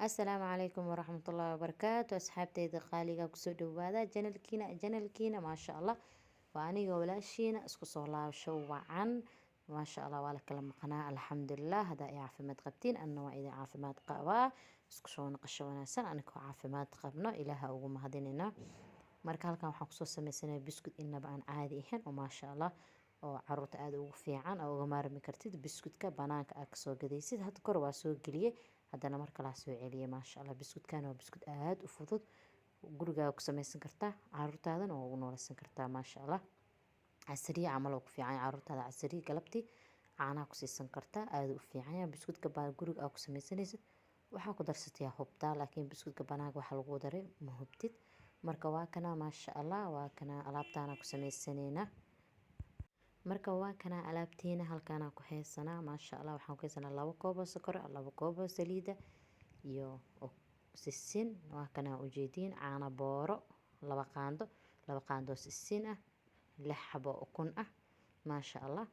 Asalaamu calaykum waraxmatullaahi wabarakaatu. Asxaabteyda qaaliga, kusoo dhawaada channelkiina. Maasha Allah, waa aniga walaashiina. Isku soo laabasho wacan. Maasha Allah, waa la kala maqnaa. Alxamdulilah, haddaa ay caafimaad qabtiin, anna waa idin caafimaad qabaa. Isku soo naqasho wanaagsan, anigoo caafimaad qabno, Ilaaha ugu mahadinaynaa. Marka halkan waxaan kusoo sameysanaya biscuit inaba aan caadi ahayn oo maasha Allah, oo caruurta aada ugu fiican, oo uga maarmi kartid biscuitka banaanka aad kasoo gadaysid. Hadda kor waa soo geliyey, haddana mar kalaa soo celiyey. Maasha Allah, biscuitkan waa biscuit aada u fudud, gurigaaga ku sameysan kartaa, caruurtaadana waa ugu nooleysan kartaa. Maasha Allah, casariye camal oo ku fiican yahay caruurtaada, casariye galabtii caanaha ku siisan kartaa, aada u fiican yahay. Biscuitka baa guriga aad ku sameysanaysid, waxaa ku darsatay hubtaa, laakiin biscuitka banaanka waxa lagu daray ma hubtid. Marka waa kana, maasha Allah, waa kana alaabtaana ku sameysaneynaa. Marka waa kana alaabteena, halkaana ku haysanaa. Maasha Allah, waxaan ku haysanaa 2 koob oo sokor ah, 2 koob oo saliida iyo sisin. Waa kana ujeediin, caano booro 2 qaando, 2 qaando oo sisin ah, 6 xabo ukun ah, maasha Allah,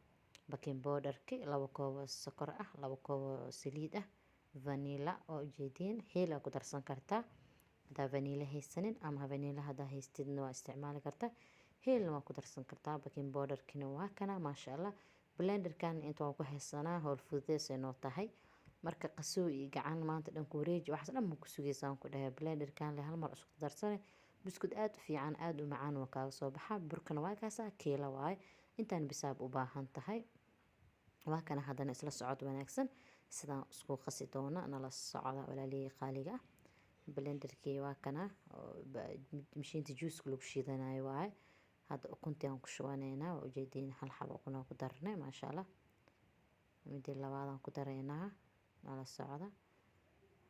baking powderki, 2 koob oo sokor ah, 2 koob oo saliid ah, vanilla oo ujeediin. Heel ku darsan kartaa hadaa vanilla haysanin, ama vanilla hadaa haystidna waa isticmaali kartaa, heelna waa ku darsan kartaa. Baking powderkina waa kana, maasha Allah. Blenderkan inta waan ku haysanaa, howl fududeys ay noo tahay. Marka qasoo iyo gacan maanta dhan ku wareeji, waxaas dhan ma ku sugeysaan ku dhahay. Blenderkan le hal mar isku darsane, buskud aada u fiican, aada u macaan waa kaaga soo baxa. Burkana waa kaasaa, kiila waaye, intaan bisaab u baahan tahay. Waa kana haddana isla socod wanaagsan, sidaan isku qasi doona nala socda, walaalihii qaaliga ah. Blenderkii waa kana, mashiinta juuska lagu shiidanayo waaye. Hadda ukuntii aan ku shubaneynaa, waa ujeediin, hal xabo ukun aan ku darnay, maasha Allah. Midii labaad aan ku dareynaa, nala socda.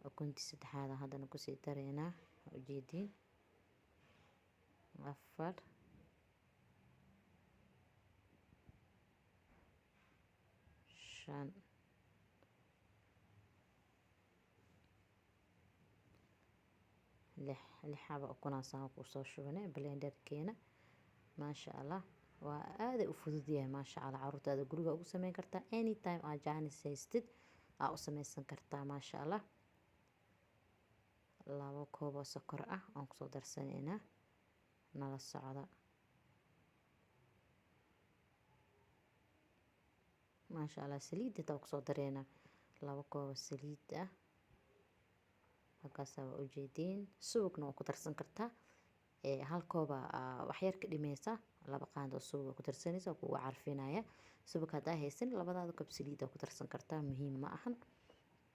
Ukuntii saddexaad aan haddana kusii dareynaa, waa ujeediin. Afar, shan, lix, lix xabo ukunaasaan kusoo shubanay blenderkeena. Maasha Allah, waa aaday u fudud yahay. Maasha Allah, caruurtaada guriga ugu sameyn kartaa, anytime aad jaanis haystid aa u sameysan kartaa. Maasha Allah, 2 koob oo sokor ah aan kusoo darsanaynaa, nala socda. Maasha Allah, saliid intaa kusoo dareynaa, 2 koob oo saliid ah halkaasaa, waa ujeediin. Subagna waa ku darsan kartaa, hal kooba waxyar ka dhimeysa, 2 qaando oo subag ku darsanaysa, kugu carfinaya. Subag haddaa haysan, labadaada koob saliid ku darsan kartaa, muhiim ma ahan.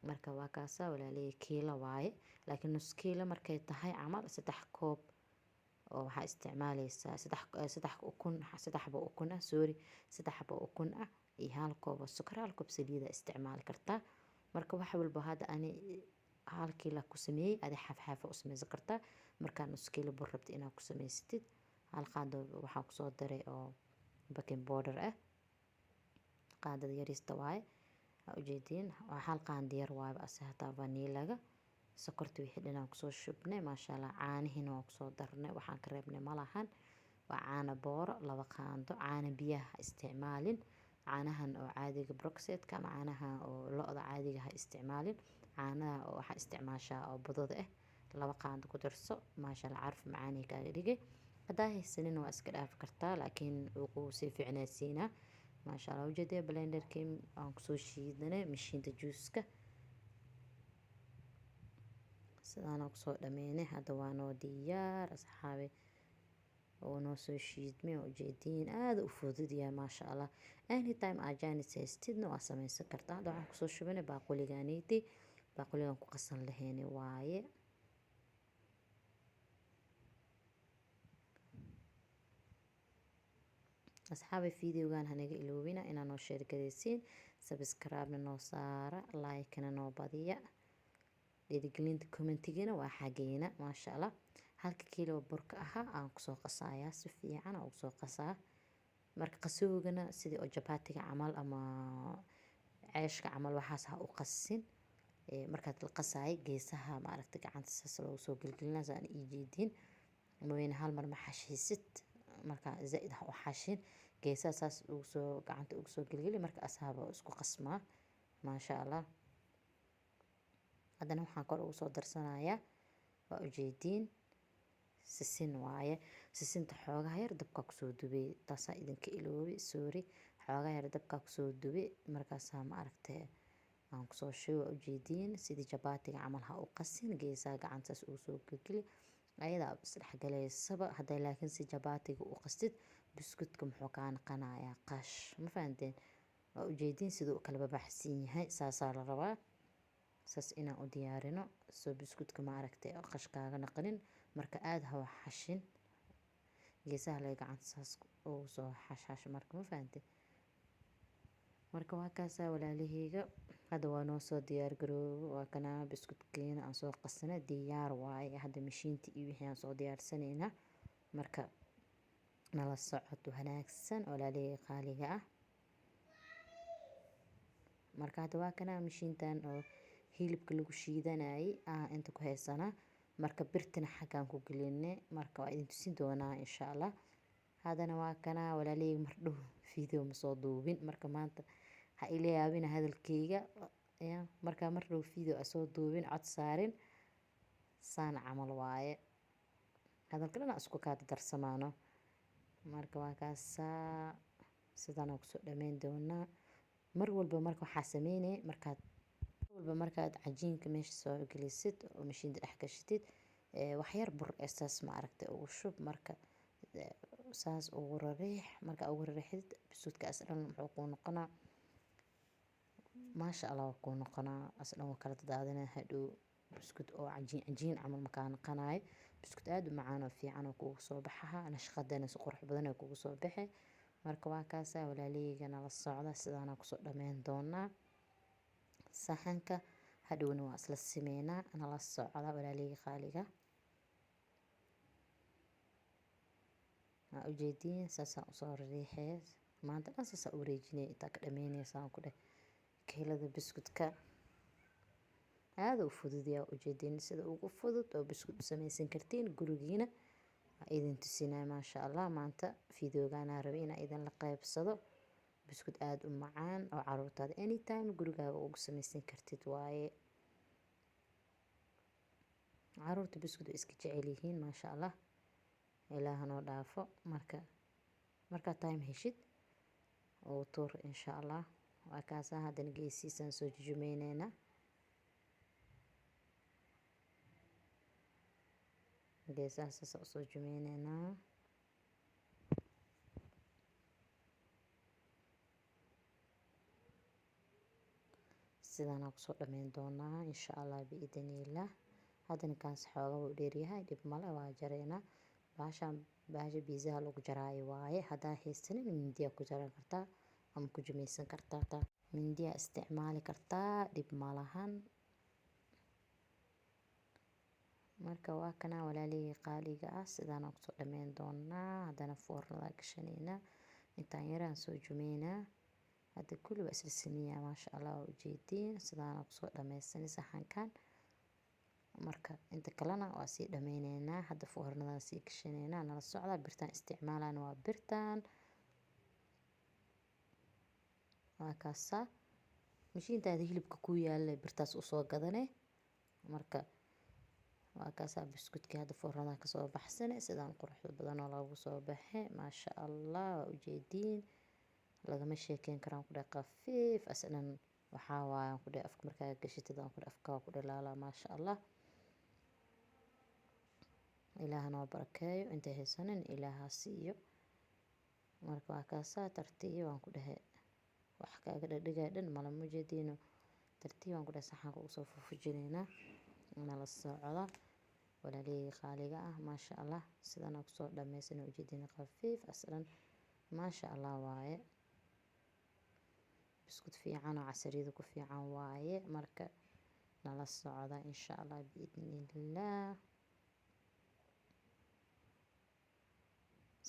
Marka waa kaasaa, walaalihii, kiilo waaye, laakiin nus kiilo markay tahay camal, 3 koob oo waxaa isticmaaleysaa saddex ukun, saddex xabo ukun ah, sorry, 3 xabo ukun ah iyo hal koob oo sokor, hal koob saliida isticmaali kartaa. Marka wax walba hadda ani hal kiilo ku sameeyey, adi xaaf xaafa u sameysan kartaa. Markaa nus kiilo bur rabtid inaad ku sameysatid, hal qaando waxaa kusoo daray oo baking powder ah, qaandada yariista waaye, waa ujeediin, waa hal qaando yar waayba ase hataa. Vanillaga, sokorta, wixii dhan aan kusoo shubnay, maasha Allah. Caanihiina waan kusoo darnay, waxaan ka reebnay malahan. Waa caano booro 2 qaando. Caano biyaha ha isticmaalin, caanahan oo caadiga Brookside ama caanaha oo lo'da caadiga ha isticmaalin, caanaha oo waxaa isticmaashaa oo budada ah. 2 qaando ku darso, maasha Allah, caraf macaanay kaaga dhigay. Haddaa haysanin waa iska dhaafi kartaa, laakiin wuu kuu sii fiicnaysiinaa. Maasha Allah, ujeedee, blenderkii aan kusoo shiidanay mashiinta juuska sidaana kusoo dhameynay. Hadda waa noo diyaar, asxaabi, oo noo soo shiidmay, waa ujeediin, aada u fudud yahay. Maasha Allah, anytime aad jaanis haystidna waa sameysan kartaa. Hadda waxaan kusoo shubanay baaquliganeyti, baaquligan ku qasan lahayni waaye. Asxaabi, videogan hanaga iloobina inaa noo share gareysiin, subscribe-na noo saara, like-na noo badiya, dhiirigelinta commentigina waa xageena. Maasha Allah, halka kiilo burka ahaa aan kusoo qasayaa, si fiican aan ugu soo qasaa. Marka qasowgana sidii oo jabaatiga camal ama ceeshka camal waxaas ha u qasin. Markaad la qasaayo, geesaha maaragta gacanta saas loogu soo gelgelinaa, saan ii jeediin mooyane, hal mar ma xashiisid. Marka zaaid ha u xashin, geesaha saas ugu soo gacanta ugu soo gelgeli, marka asaaba isku qasmaa. Maasha Allah. Haddana waxaan kor ugu soo darsanayaa, waa ujeediin, sisin waaye. Sisinta xoogaha yar dabka kusoo dubay, taasaa idinka iloobi, sorry. Xoogaha yar dabka kusoo dubay, markaasaa ma aragtay aan kusoo shubay. Waa ujeediin, sidii jabaatiga camal ha u qasin, geesaha gacantaas ugu soo gelgeli, ayadaa isdhexgalaysaba. Hadday laakiin si jabaatiga u qastid, buskudka muxuu kaa naqanayaa? Qash. Ma fahanteen? Waa ujeediin siduu u kala babaxsan yahay. Saasaa la rabaa, saas inaan u diyaarino, soo buskudka ma aragtay qash kaaga naqanin. Marka aada ha wax xashin, geesaha laga gacanta saas ugu soo xashxash. Marka ma fahantay? Marka waa kaasaa, walaalaheyga. Hadda waa noo soo diyaar garoobo. Waa kanaa buskudkeena aan soo qasnay, diyaar waaye. Hadda mashiinta iyo wixii aan soo diyaarsanaynaa. Marka nala socod wanaagsan, walaalaheyga qaaliga ah. Marka hadda waa kanaa mashiintan oo hilibka lagu shiidanayay inta ku haysanaa. Marka birtina xaggaan ku gelinay. Marka waa idin tusin doonaa, insha Allah. Haddana waa kanaa, walaalaheyga. Mar dhow video ma soo duubin, marka maanta ha ila yaabina hadalkeyga ya. Marka mar dhow video a soo duubin, cod saarin, saan camal waaye, hadalka dhan isku kaa darsamaano. Marka waa kaasaa, sidaan kusoo dhameyn doonaa. Mar walba marka waxaa sameynaya, markaad mar walba markaad cajiinka meesha soo gelisid oo mashiinta dhex gashatid, wax yar bur ee saas ma aragtay ugu shub. Marka saas ugu rariix. Marka ugu rariixid, buskudkaas dhan muxuu kuu noqonaa? Maasha Allah waa kuu noqonaa. As dhan waa kala dadaadinaa hadhow. Buskud oo cajiin cajiin camal makaa naqanayo. Buskud aada u macaan oo fiican oo kugu soo baxaha, nashqadana si qurux badan oo kugu soo baxay. Marka waa kaasaa, walaalaheyga, nala socda. Sidaana kusoo dhameyn doonaa saxanka, hadhowna waa isla simeynaa. Nala socda, walaalaheyga qaaliga. Waa ujeediin, saasaan usoo riixee. Maanta dhan saasaa u wareejinaya intaa ka dhameynaysa ku dheh kiilada buskudka. Aada u fudud yaa, ujeediin sida ugu fudud oo buskud u sameysan kartiin gurigiina waa idin tusinaya. Maasha Allah, maanta videogaana rabay inaan idin la qaybsado. Buskud aada u macaan oo caruurtaada anytime gurigaaga ugu sameysan kartid waaye. Caruurta buskud way iska jecel yihiin, maasha Allah, Ilaaha noo dhaafo. Marka markaa time heshid ugu tuur, insha Allah. Waa kaasaa, haddana geesiisaan soo jujumeyneynaa. Geesaha saasa usoo jumeyneynaa. Sidaanaa kusoo dhameyn doonaa, insha Allah, biidniillah. Haddana kaas xooga wuu dheeryahay, dhib male, waa jareynaa. Bahashaan bahasha biizaha lagu jaraayo waaye. Haddaa haysanin, mindiyaa ku jaran kartaa ama ku jumeysan kartaa, mindiyaa isticmaali kartaa, dhib malahan. Marka waa kanaa, walaalihii qaaliga ah, sidaanaa kusoo dhameyn doonaa. Haddana foornada gashaneynaa, intaan yaraan soo jumeynaa. Hadda kulli waa isla sameeyaa, maasha Allah. Waa ujeediin, sidaana kusoo dhameysanay saxankan. Marka inta kalena waa sii dhameyneynaa, hadda foornadaan sii gashaneynaa. Nala socda. Birtaan isticmaalaan waa birtaan. Waa kaasaa mashiintaada hilibka ku yaala, birtaas usoo gadane. Marka waa kaasaa buskudkii hadda foornada kasoo baxsane, sidaan quruxda badan oo loogu soo baxay, maasha Allah. Waa ujeediin, lagama sheekeyn karaan ku dheh. Khafiif asnan waxaa waaye ku dheh, afka markaa gashatid aan ku dheh, afka waa ku dhalaalaa, maasha Allah. Ilaaha noo barakeeyo, intay haysanin Ilaaha siiyo. Marka waa kaasaa, tartiib aan ku dhehe, wax kaaga dhadhigaya dhan mala mujeediino. Tartiib aan ku dhehe, saxanka usoo fufujinaynaa. Nala socda, walaalihii qaaliga ah. Maasha Allah, sidana kusoo dhameysan, ujeedina, khafiif aslan, maasha Allah waaye. Buskud fiican oo casariyada ku fiican waaye. Marka nala socda, insha Allah, biidnillaah.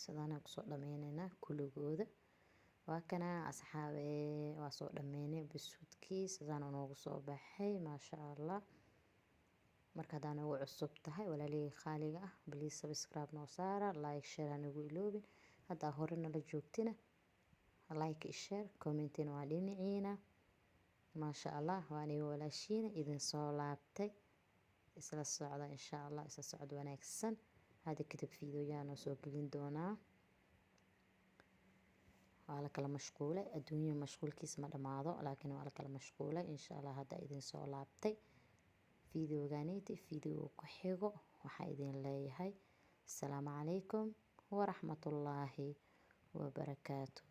Sidaana kusoo dhameyneynaa kulligooda. Waa kana, asxaabe, waa soo dhameynay buskudkii, sidaana noogu soo baxay, maasha Allah. Marka haddaa nagu cusub tahay, walaalihii qaaliga ah, please subscribe noo saara, like, share ha nagu iloobin. Haddaa hore nala joogtina, like, share, commentina waa dhinaciina. Maasha Allah, waa aniga walaashiina idin soo laabtay. Isla socda insha Allah, isla socod wanaagsan. Hada kadib fiidiyoyaan noo soo gelin doonaa. Waa la kala mashquulay, adduunya mashquulkiisa ma dhammaado, laakiin waa la kala mashquulay. Insha Allah hadda idin soo laabtay. Fiidiyoganeyti fiidiyo ku xigo waxaa idin leeyahay asalaamu calaykum waraxmatullaahi wabarakaatu.